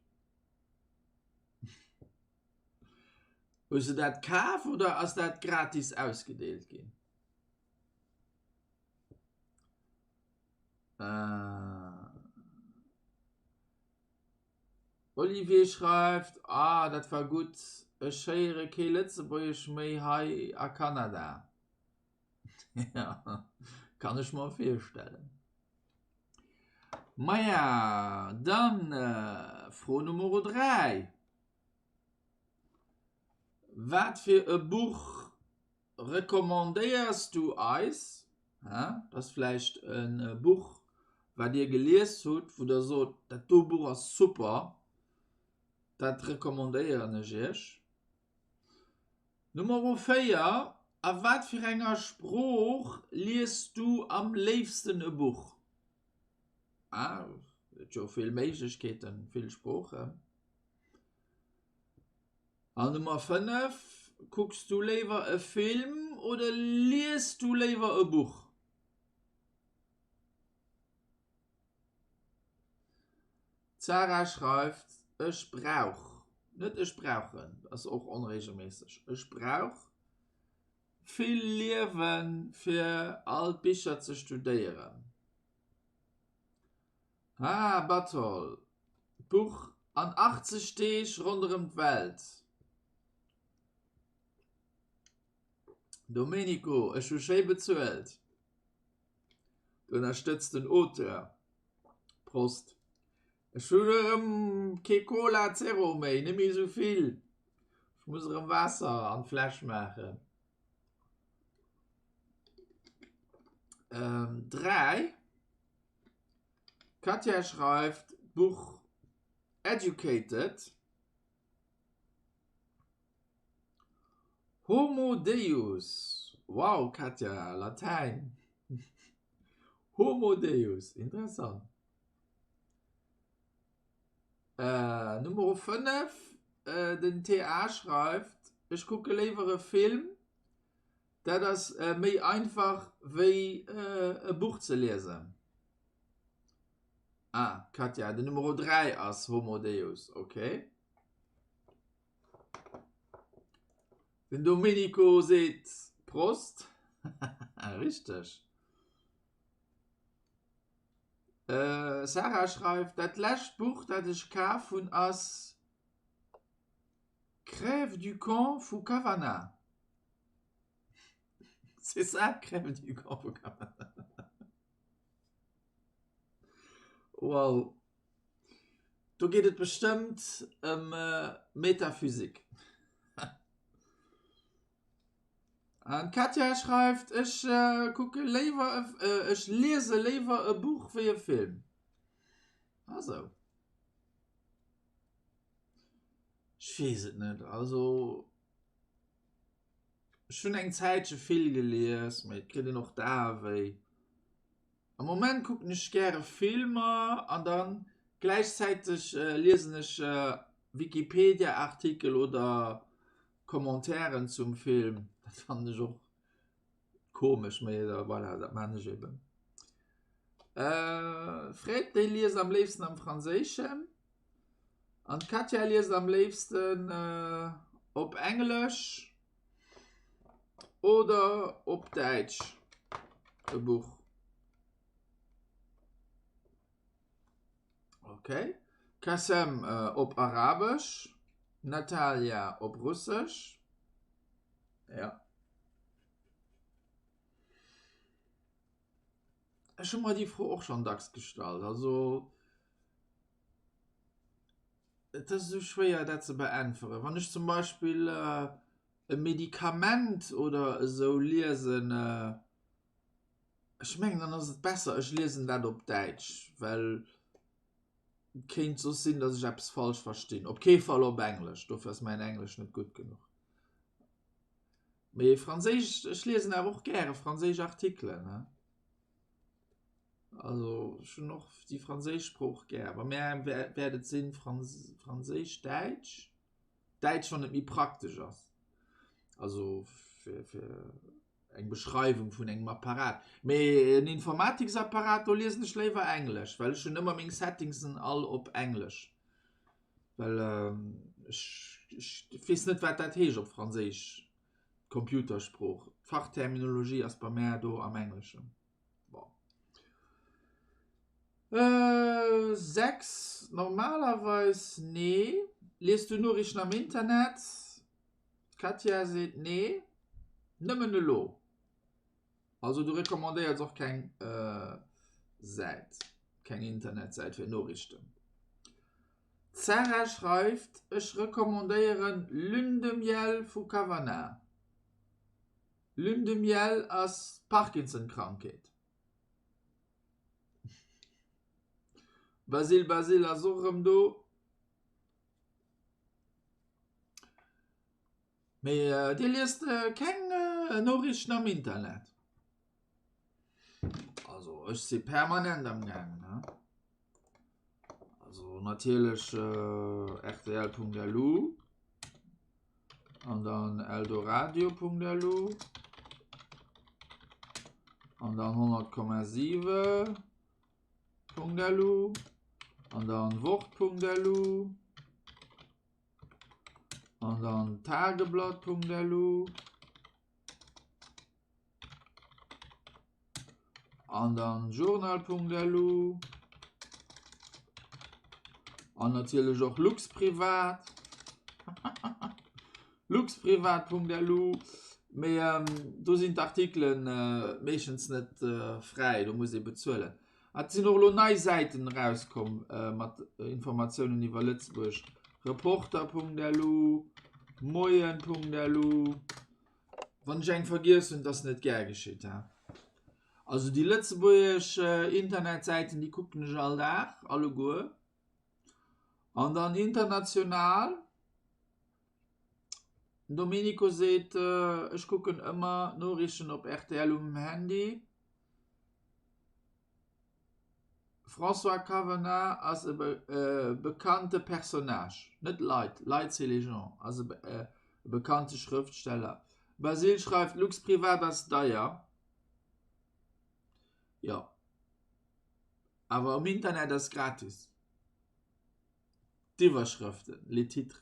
Speaker 1: Hues de dat kaf oder ass dat gratis ausgedeelt ginn? Olivier schreift, Ah, dat war gutt, ech héiere kee Lëtzebuergesch méi hei a Kanada. Jo, kann ech mer virstellen. Maja, dann Fro Nummer 3, Wat fir e Buch Recommandéiers du eis, dat ass vläicht e Buch, wat Dir gelies hutt, wou Der sot, dat do Buch ass super, dat recommandéieren ech Iech. Numero 4, A wat fir enger Sprooch liest du am léifsten e Buch? Et gëtt jo vill Méiglechkeeten, vill Sproochen. An Nummer 5, Kucks du léiwer e Film oder liest du léiwer e Buch? D'Sarah schreift, Ech brauch, net ech brauchen, ass och onregelméisseg, ech brauch vill Liewen fir all d'Bicher ze studéieren. Ah, Batol, d'Buch. An 80 Deeg ronderëm d'Welt. Domenico, ech hu schéi bezuelt. Du ënnerstëtz den Auteur. Prost. Ech hunn erëm kee Cola Zero méi, net méi esou vill. Ech muss erëm Waasser an d'Fläsch maachen. 3, D'Katja schreift d'Buch Educated, Homo Deus, wow Katja, Latäin, Homo Deus, interessant. Nummer 5, Den TA schreift, Ech kucke léiwer e Film, Dat ass méi einfach wéi e Buch ze liesen. Ah, Katja, den Numero 3 ass Homo Deus, okay. Den Domenico seet Prost. Richteg. Sarah schreift, Dat lescht Buch, dat ech kaf hunn, ass Crève du camp vu Kavanagh. C'est ça, Crève du camp vu Kavanagh. Wow. Do geet et bestëmmt ëm Metaphysik. An d'Katja schreift, Ech kucke léiwer e, ech liese léiwer e Buch wéi e Film. Ah sou. Ech weess et net. Also ech hunn eng Zäitche vill gelies, mee et kritt een och d'Ae wéi. Am Moment kucken ech gäre Filmer an da gläichzäiteg liesen ech Wikipedia-Artikel oder Commentairen zum Film. Dat fannen ech och Komesch, mee voilà, dat maan ech eben. Fred, déi liest am léifsten am Franséischen. An d'Katja liest am léifsten op Englesch oder op Däitsch e Buch. Okay. Kassem op Arabesch, Natalia op Russesch. Ja. Ech hu mer déi Fro och schonn dacks gestallt. Also et ass esou schwéier dat ze beäntweren. Wann ech zum Beispill e Medikament oder esou liesen, ech mengen dann ass et besser ech liesen dat op Däitsch, well et kéint soss sinn, datt ech eppes falsch verstinn. Op kee Fall op Englesch, dofir ass mäin Englesch net gutt genuch. Mee Franséisch, ech liesen awer och gäre franséisch Artikelen, ne? Also ech hunn och déi franséisch Sprooch gär. Bei mär wäert et sinn Franséisch, Däitsch. Däitsch wann et méi praktesch ass. Also fir, fir eng Beschreiwung vun engem Apparat. Mee en Informatiksapparat, do liesen ech léiwer Englesch, well ech hunn ëmmer meng Settingsen all op Englesch. Well ech, ech weess net, wat dat heescht op Franséisch, d'Computersprooch. D'Fachterminologie ass bei mär do am Engleschen. Bon. 6, Normalerweis nee. Liest du Noriichten am Internet? D'Katja seet nee. Nëmmen elo. Also du recommandéiers och keng Säit, keng Internetsäit fir Noriichten. D'Sarah schreift, Ech recommandéieren Lune de miel vu Kavanagh. Lune de miel ass d'Parkinson-Krankheet. Basile Basile ass och erëm do. Mee Dir liest keng Noriichten am Internet? Also ech si permanent am gaangen, ne? Also natierlech rtl.lu an dann eldoradio.lu an dann 100,7.lu an dann wort.lu. An dann Tageblatt.lu. An dann Journal.lu. An natierlech och Luxprivat. Luxprivat.lu. Mee ähm, do sinn d'Artikelen äh, meeschtens net äh, fräi, do muss ee bezuelen. Et sinn och elo nei Säiten erauskomm äh, mat Informatiounen iwwer Lëtzebuerg. Reporter.lu, Moien.lu. Wann ech eng vergiess hunn, dass net gär geschitt. He? Also déi lëtzebuergesch Internetsäiten, déi kucken ech all Dag, alleguer. An dann international, den Domenico seet, ech kucken ëmmer d'Noriichten op rtl um Handy. François Cavenagh ass e bekannte Personnage, net Leit, Leit c'est les gens, ass e bekannte Schrëftsteller. Basile schreift, Luxprivat ass deier. Jo, awer um Internet ass gratis. D'Iwwerschrëften, les titres.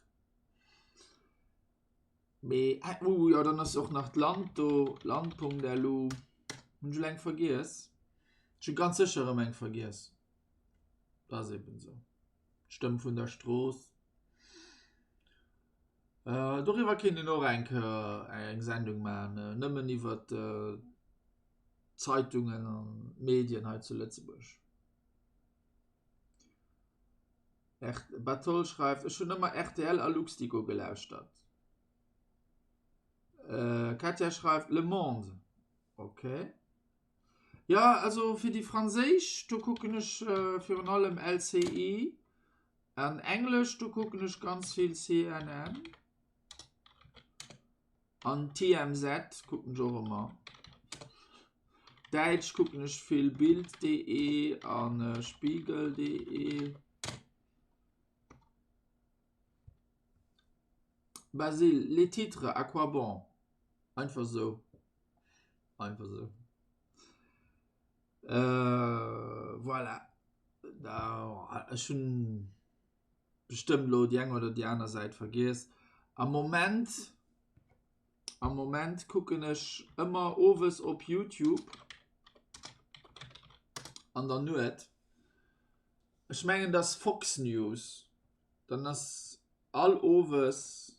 Speaker 1: Mee, uh, jo, dann ass och nach d'Land do, land.lu. Hunn ech elo eng vergiess? Ech hu ganz sécher erëm eng vergiess. Dat ass eben esou. D'Stëmm vun der Strooss. Äh, doriwwer kéint een och eng Kéier eng Sendung maachen, nëmmen iwwer d'Zeitungen an d'Medien hei zu Lëtzebuerg. Batol schreift, Ech hunn ëmmer rtl a Luxdigo gelauschtert. Katja schreift, Le Monde. Ok. Jo, also fir déi franséisch, do kucken ech virun allem LCI. An englesch, do kucken ech ganz vill CNN. An TMZ kucken ech och ëmmer. Däitsch kucken ech vill Bild.de an Spiegel.de. Basile, les titres, à quoi bon? Einfach sou. Einfach sou. Äh, voilà. Da, ech hunn bestëmmt elo déi eng oder déi aner Säit vergiess. Am Moment, am Moment kucken ech ëmmer owes op Youtube an der Nuet. Ech mengen, dat ass Fox News. Dann ass all owes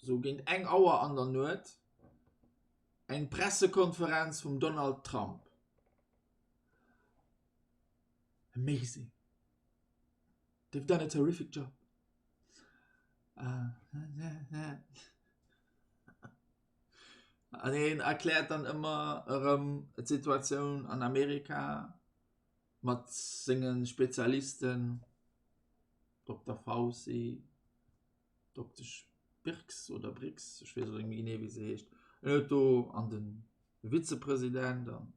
Speaker 1: sou géint eng Auer an der Nuet eng Pressekonferenz vum Donald Trump. Amazing. They've done a terrific job. An hien erkläert dann ëmmer erëm d'Situatioun an Amerika mat senge Spezialisten, Dokter Fauci, Doktesch Birx oder Brix, ech weess elo net méi genee wéi se heescht, en huet do an de Vizepresident an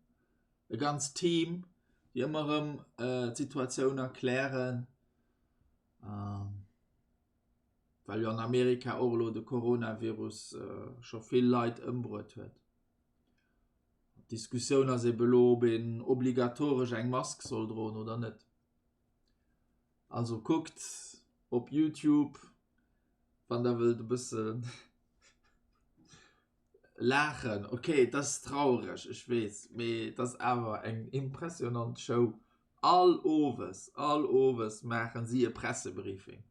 Speaker 1: e ganzt Team, déi ëmmer erëm d'Situatioun erklären, well jo an Amerika och elo de Coronavirus scho vill Leit ëmbruet huet. D'Diskussioun ass ebe elo, ob een obligatoresch eng Mask soll droen oder net. Also kuckt op Youtube wann der wëllt e bëssen laachen. Ok et ass traureg, ech weess, mee et ass awer eng impressionant Show. All Owes, all Owes maachen si e Pressebriefing.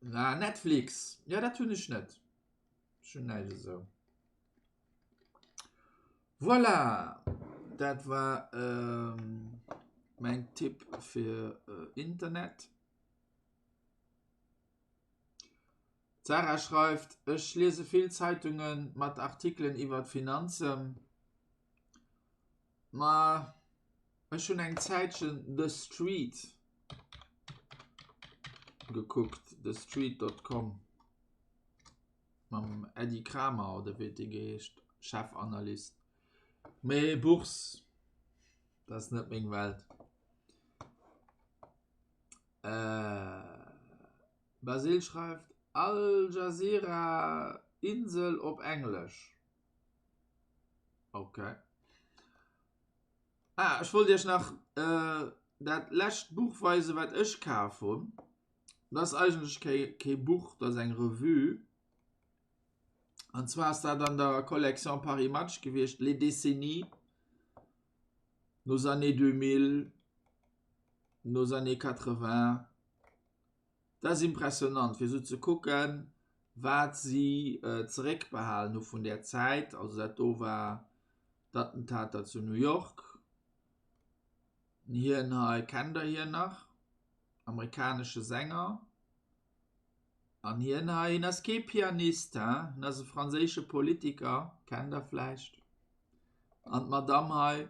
Speaker 1: Na Netflix, jo dat hunn ech net. Ech hunn näischt esou. Voilà, dat war mäin Tipp fir Internet. D'Sarah schreift, Ech liese vill Zeitunge mat Artikelen iwwer d'Finanzen. Ma ech hunn eng Zäitchen The Street gekuckt, thestreet.com. Mam Eddie Kramer oder wéi dee geheescht, Chefanalyst. Mee Bourse, dat ass net meng Welt. Basile schreift, Al Jazeera Insel op Englesch. Ok. Ah, ech wollt iech nach dat lescht Buch weisen, wat ech kaf hunn. Dat ass eigentlech kee, kee Buch, dat ass eng Revue. An zwar ass dat an der Collection Paris Match gewiescht, Les Décennies, nos années 2000. Nos années 80. Dat ass impressionant, fir esou ze kucken, wat si zeréckbehalen hu vun där Zäit. Also dat do war d'Attentater zu New York. Hien hei, kennt der hien nach? Amerikanesche Sänger. An hien hei, hien ass kee Pianist, hein, hien ass e franséische Politiker, kennt der vläicht. An d'Madamm hei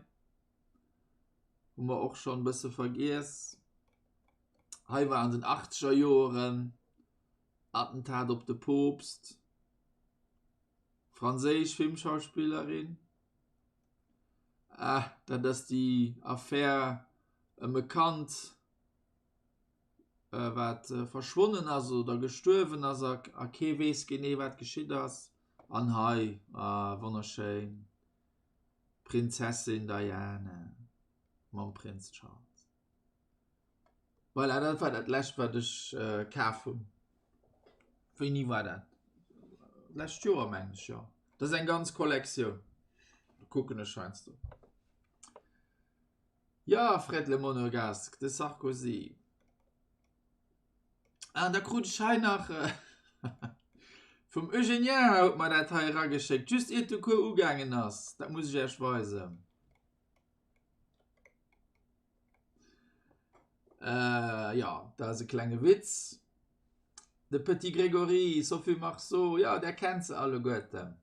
Speaker 1: hu mer och schonn e bësse vergiess. Hei war an den achtzeger Joeren Attentat op de Poopst, franséisch Filmschauspillerin. Ah, dat ass déi Affär ëm e Kand, wat verschwonnen ass oder gestuerwen ass a kee weess genee wat geschitt ass. An hei, ah wonnerschéin, d'Prinzessin Diana mam Prinz Charles. Voilà, dat war dat lescht wat ech kaf hunn. Wéini war dat? D'lescht Joer mengen ech, jo. Dat ass eng ganz Kollektioun. Kucken ech heiansdo. Jo, Fred le Monegasque, de Sarkozy. An da krut ech hei nach vum Eugénien huet mer dat hei erageschéckt, just iert de Cours ugaangen ass. Dat muss ech Iech weisen. Äh, ja, dat ass e klenge Witz. De Petit Grégory, Sophie Marceau, ja, der kennt se alleguerten.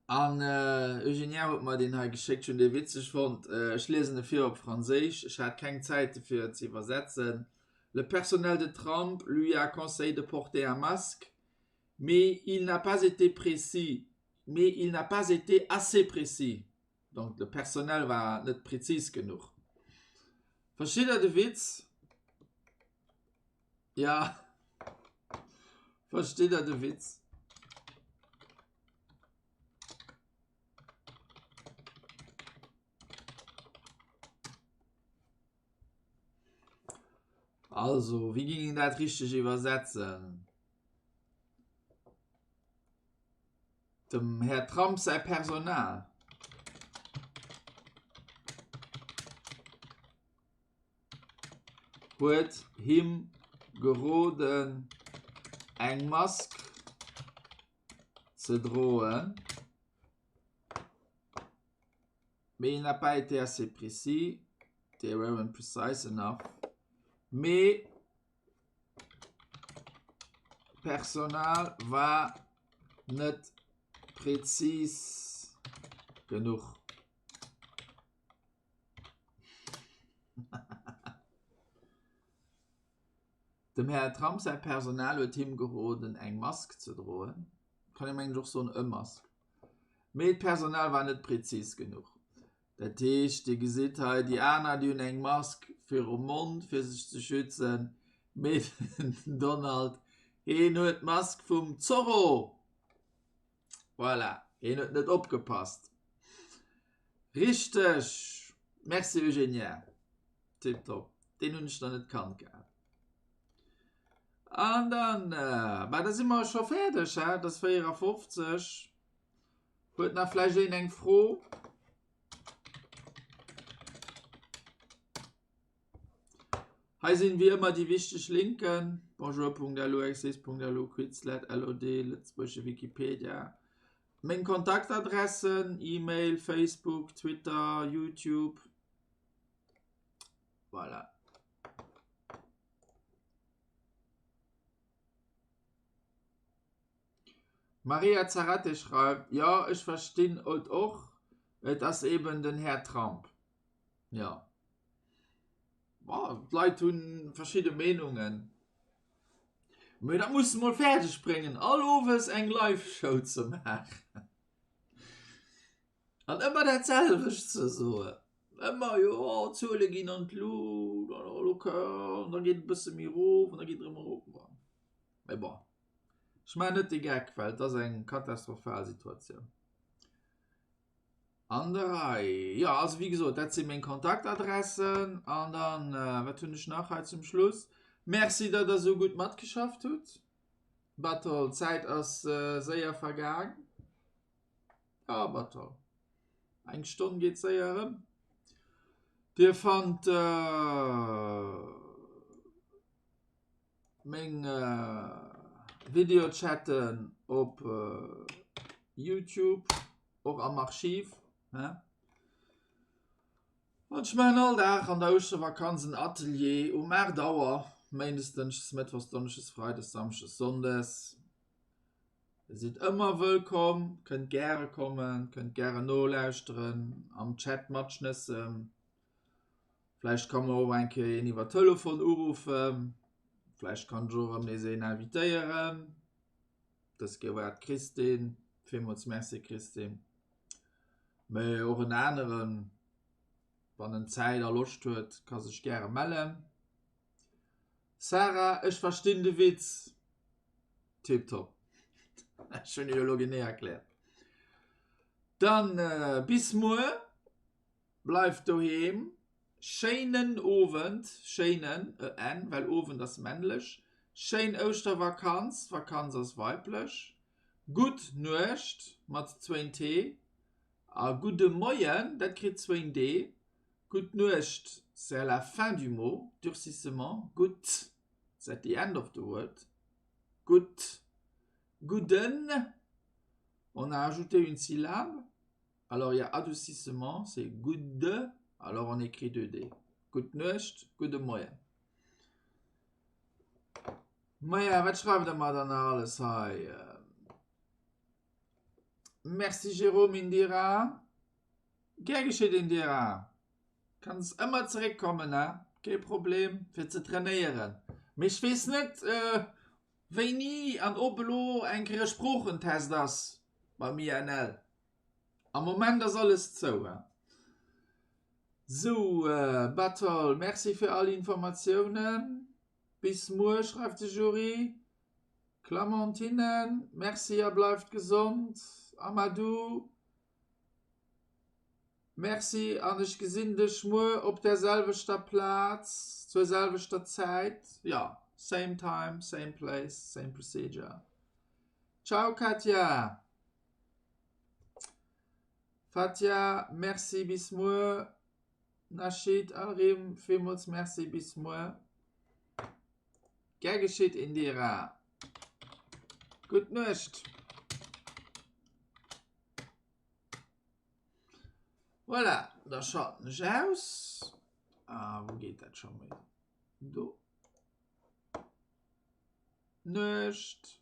Speaker 1: An äh, Eugenia huet mer deen hei geschéckt, ech hunn dee witzeg fonnt. Äh, ech liesen e vir op Franséisch, ech hat keng Zäit fir ze iwwersetzen. Le personnel de Trump lui a conseillé de porter un masque, mais il n'a pas été précis, mais il n'a pas été assez précis. Donc de Personnel war net prezis genuch. Versteet der de Witz? Ja. Versteet der de Witz? Also, wéi ging een dat richteg iwwersetzen? Dem Här Trump säi Personal. Huet him geroden eng Mask ze droen. Mais il n'a pas été assez précis, they weren't precise enough. Mee d'Personal war net präzis genuch. Dem Här Trump säi Personal huet him geroden, eng Mask ze droen, kann ee mengen ech och soen, e Mask, mee d'Personal war net präzis genuch. Dat heescht, Dir gesitt hei, déi aner, déi hunn eng Mask virum Mond, fir sech ze schützen, mee den Donald, heen huet d'Mask vum Zorro! Voilà, heen huet net opgepasst. Richteg! Merci Eugenia, tiptop, deen hunn ech nach net kannt gehat. An dann, bah, da si mer scho fäerdeg, he, et ass 54. Huet nach vläicht een eng Fro? Hei sinn wéi ëmmer déi wichteg Linken, bonjour.lu, exist.lu, Quizlet, LOD, lëtzebuergesche Wikipedia, meng Kontaktadressen, E-Mail, Facebook, Twitter, YouTube. Voilà. Maria Zarate schreift, Jo, ech verstinn et och, et ass eben den Här Trump. Jo, bon, d'Leit hu verschidde Meenungen. Mee dat muss de mol fäerdeg bréngen, all Owes eng Live-Show ze maachen an ëmmer dat selwecht ze soen. Ëmmer, jo, d'Zuele ginn an d'Lut an da geet et e bësse méi erof an da geet et erëm erop. Mee bon. Ech maachen net de Geck, well et ass eng katastrophal Situatioun. An der Rei. Jo, also wéi gesot, dat si meng Kontaktadressen. An dann, wat hunn ech nach hei zum Schluss? Merci, datt Der esou gutt matgeschafft hutt. Batol, d'Zäit ass séier vergaang. Jo, Batol, eng Stonn geet séier erëm. Dir fannt meng Videochatten op Youtube, och am Archiv. An ech maachen all Dag an der Ouschtervakanz en Atelier um 8 Auer, Méindes, Dënschdes, Mëttwochs, Donneschdes, Freides, Samschdes, Sonndes. Dir sidd ëmmer wëllkomm, kënnt gäre kommen, kënnt gären nolauschteren, am Chat matschnëssen. Vläicht ka mer och eng Kéier een iwwer Telefon uruffen. Vläicht kann ech och erëm nees een invitéieren. Dës Kéier war et d'Christine. Villmools Merci Christine. Mee och en aneren, wann en Zäit a Loscht huet, ka sech gäre mellen. Sarah, ech verstinn de Witz. Tiptop. Ech hunn jo elo genee erkläert. Dann bis muer. Bleift doheem. Schéinen Owend, schéinen, e n, well Owend ass männlech. Schéin Ouschtervakanz, d'Vakanz ass weiblech. Gutt Nuecht, mat zwéin t. A gudde Moien, dat kritt zwéin d. Gutt Nuecht, c'est à la fin du mot, durcissement, gutt, c'est at the end of the word, gutt, gudden, on a ajouté une syllabe, alors il y a adoucissement, c'est gudde, alors on écrit deux d. Gutt Nuecht, gudde Moien. Maja, wat schreift der mer dann nach alles hei? Merci Jérôme, Indira. Gär geschitt Indira. Kanns ëmmer zeréck kommen ne, kee Problem fir ze trainéieren. Mee ech weess net wéini an ob elo eng Kéier e Sproochentest ass beim INL. Am Moment ass alles zou he. Sou Battle, Merci fir all Informatiounen. Bis muer schreift de Jury. Clementine, Merci a bleift gesond. Amadou, Merci an ech gesinn dech muer op där selwechter Plaz zur selwechter Zäit. Jo, same time, same place, same procedure. Ciao Katja! Fatja, Merci, bis muer. Nachid, Alrim, villmools Merci, bis muer. Gär geschitt Indira. Gutt Nuecht. Voilà, da schalten ech aus. Ah, wou geet dat scho méi? Do. Nuecht.